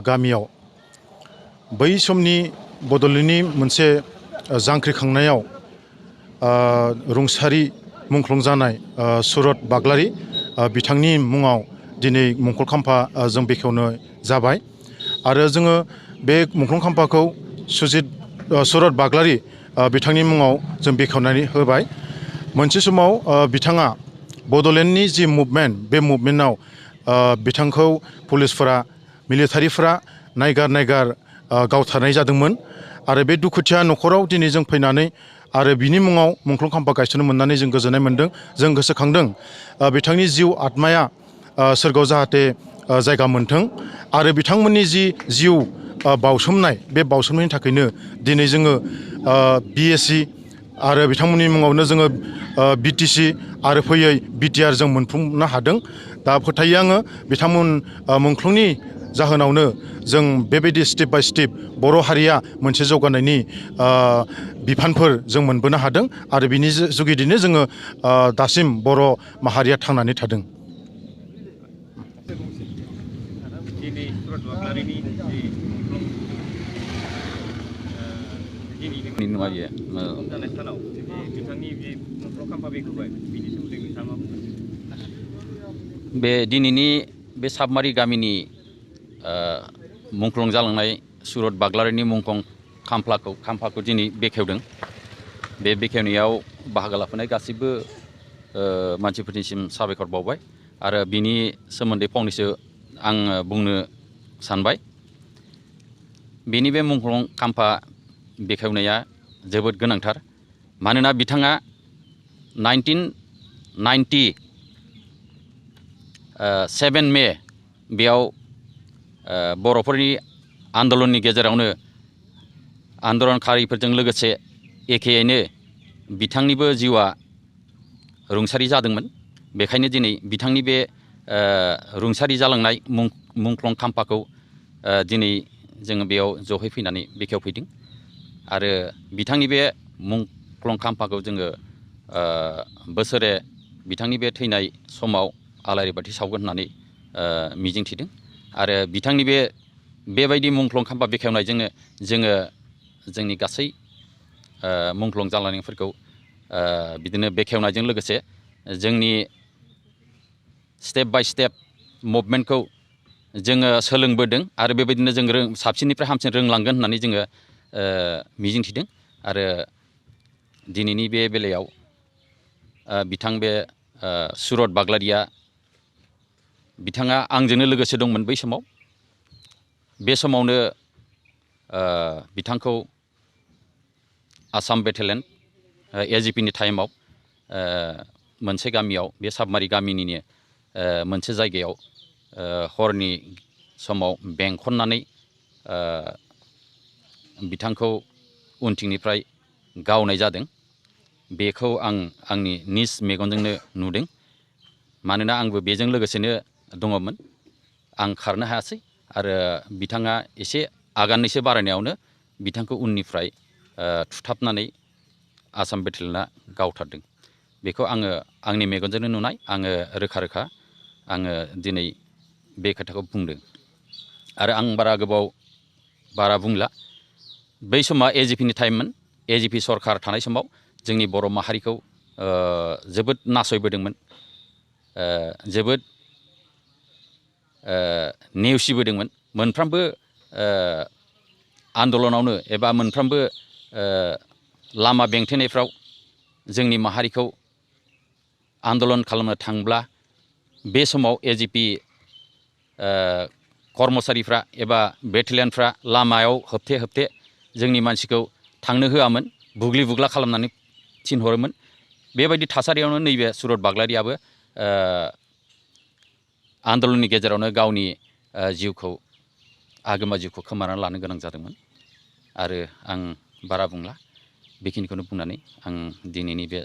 गामियाव बै समनि बड'लेण्डनि मोनसे जांख्रिखांनायाव रुंसारि मुंख्लं जानाय सुरत बाग्लारि बिथांनि मुङाव दिनै मुंख्लं खाम्फा जों बेखेवनो जाबाय आरो जोङो बे मुंख्लं खाम्फाखौ सुरत बाग्लारि बिथांनि मुङाव जों बेखेवनानै होबाय। मोनसे समाव बिथाङा बड'लेण्डनि जि मुभमेन्ट बे मुभमेन्टआव बिथांखौ पुलिसफोरा मिलिटारिफोरा नायगार गावथारनाय जादोंमोन आरो बे दुखुथिया न'खराव दिनै जों फैनानै आरो बिनि मुङाव मुंख्लं खाम्फा गायसननो मोननानै जों गोजोननाय मोन्दों। जों गोसोखांदों बिथांनि जिउ आत्माया सोरगोआव जाहाथे जायगा मोनथों आरो बिथांमोननि जि जिउ बावसोमनाय बे बावसोमनायनि थाखायनो दिनै जोङो BSc आरो बिथांमोननि मुङावनो जोङो BTC आरो फैयै BTR जों मोनफुंनो हादों। दा फोथायो आङो बिथांमोन मुंख्लंनि जाहोनावनो जों बेबायदि स्टेप बाय स्टेप बर' हारिया मोनसे जौगानायनि बिफानफोर जों मोनबोनो हादों आरो बिनि जुगिदिनो जोङो दासिम बर' माहारिया थांनानै थादों। दिनै सुरत बाग्लारिनि जानाय सानाव बिथांनि बे मुंख्लं खाम्फा बेखेवबाय बिनि सोमोन्दै नोंथाङा मा बुंगोन? बे दिनैनि बे साबमारि गामिनि मुंख्लं जालांनाय सुरत बाग्लारिनि मुंख्लं खाम्फाखौ दिनै बेखेवदों। बे बेखेवनायाव बाहागो लाफानाय गासिबो मानसिफोरनिसिम साबायखर बावबाय आरो बिनि सोमोन्दै फंनैसो आं बुंनो सानबाय। बेनि बे मुंख्लं खाम्फा बेखेवनाया जोबोद गोनांथार मानोना बिथाङा 1997 मे बेयाव बर'फोरनि आन्दलननि गेजेरावनो आन्दलनकारिफोरजों लोगोसे एखेयैनो बिथांनिबो जिउआ रुंसारि जादोंमोन। बेखायनो दिनै बिथांनि बे रुंसारि जालांनाय मुंख्लं खाम्फाखौ दिनै जोङो बेयाव जहैफैनानै बेखेवफैदों आरो बिथांनि बे मुंख्लं खाम्फाखौ जोङो बोसोरे बिथांनि बे थैनाय समाव आलारि बाथि सावगोन होननानै मिजिंथिदों आरो बिथांनि बेबायदि मुंख्लं खाम्फा बेखेवनायजोंनो जोङो जोंनि गासै मुंख्लं जालांनायफोरखौ बिदिनो बेखेवनायजों लोगोसे जोंनि स्टेप बाय स्टेप मुभमेन्टखौ जोङो सोलोंबोदों आरो बेबायदिनो जों साबसिननिफ्राय हामसिन रोंलांगोन होननानै जोङो मिजिंथिदों आरो दिनैनि बे बेलायाव बिथां बे सुरत बाग्लारिया बिथाङा आंजोंनो लोगोसे दंमोन बै समाव। बे समावनो बिथांखौ आसाम बेटेलियन AGPनि टाइमाव मोनसे गामियाव बे साबमारि गामिनिनो मोनसे जायगायाव हरनि समाव बेंखननानै बिथांखौ उनथिंनिफ्राय गावनाय जादों। बेखौ आं आंनि निज मेगनजोंनो नुदों मानोना आंबो बेजों लोगोसेनो दङमोन। आं खारनो हायासै आरो बिथाङा एसे आगानैसो बारायनायावनो बिथांखौ उननिफ्राय थुथाबनानै आसाम बेटेलियना गावथारदों। बेखौ आङो आंनि मेगनजोंनो नुनाय, आङो रोखा आङो दिनै बे खोथाखौ बुंदों आरो आं बारा बुंला। बै समा AGPनि टाइममोन। AGP सरखार थानाय समाव जोंनि बर' माहारिखौ जोबोद नासयबोदोंमोन, जोबोद नेवसिबोदोंमोन। मोनफ्रोमबो आन्दलनावनो एबा मोनफ्रोमबो लामा बेंथेनायफ्राव जोंनि माहारिखौ आन्दलन खालामनो थांब्ला बे समाव AGP कर्मचारिफ्रा एबा बेटेलियनफ्रा लामायाव होबथे जोंनि मानसिखौ थांनो होआमोन, बुग्लि बुग्ला खालामनानै थिनहरोमोन। बेबायदि थासारियावनो नैबे सुरत बाग्लारियाबो आन्दलननि गेजेरावनो गावनि आगोमा जिउखौ खोमानानै लानो गोनां जादोंमोन आरो आं बारा बुंला। बेखिनिखौनो बुंनानै आं दिनैनि बे